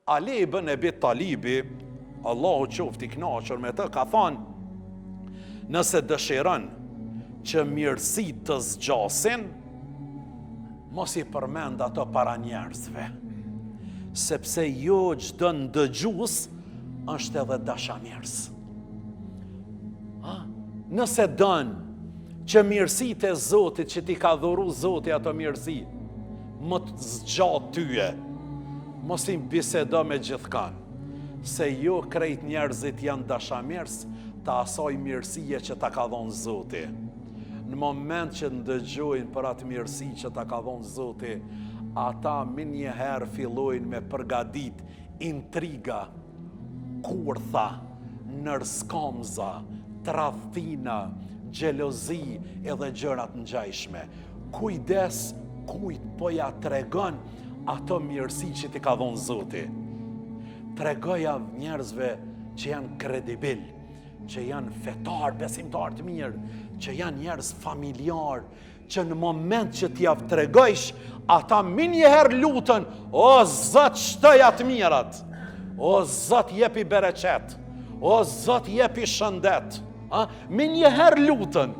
Ali ibn Ebi Talibi, Allahu qoftë i kënaqur me të, ka thanë, nëse dëshiron që mirësitë të zgjasin, mos i përmend ato para njerëzve, sepse jo çdo ndëgjus është edhe dashamirës. Ha? Nëse don që mirësitë e Zotit që t'i ka dhuru Zoti ato mirësi, me të zgjatë tyje, mos i bisedo me gjithkan, se jo krejt njerëzit janë dashamirës të asaj mirësie që ta ka dhonë Zoti. Në moment që ndëgjojnë për atë mirësi që ta ka dhonë Zoti, ata menjëherë fillojnë me përgadit intriga, kurtha, nërskamza, tradhtina, xhelozi edhe gjëra të ngjajshme. Kujdes kujt po ja tregon ato mirësi që t'i ka dhonë Zoti. Tregoja njerëzve që janë kredibil, që janë fetar, besimtar të mirë, që janë njerëz familjar, që në moment që t'jav tregojsh, ata menjëherë luten, o Zot shtoja të mirat, o Zot jepi bereqet, o Zot jepi shëndet, a? Menjëherë luten.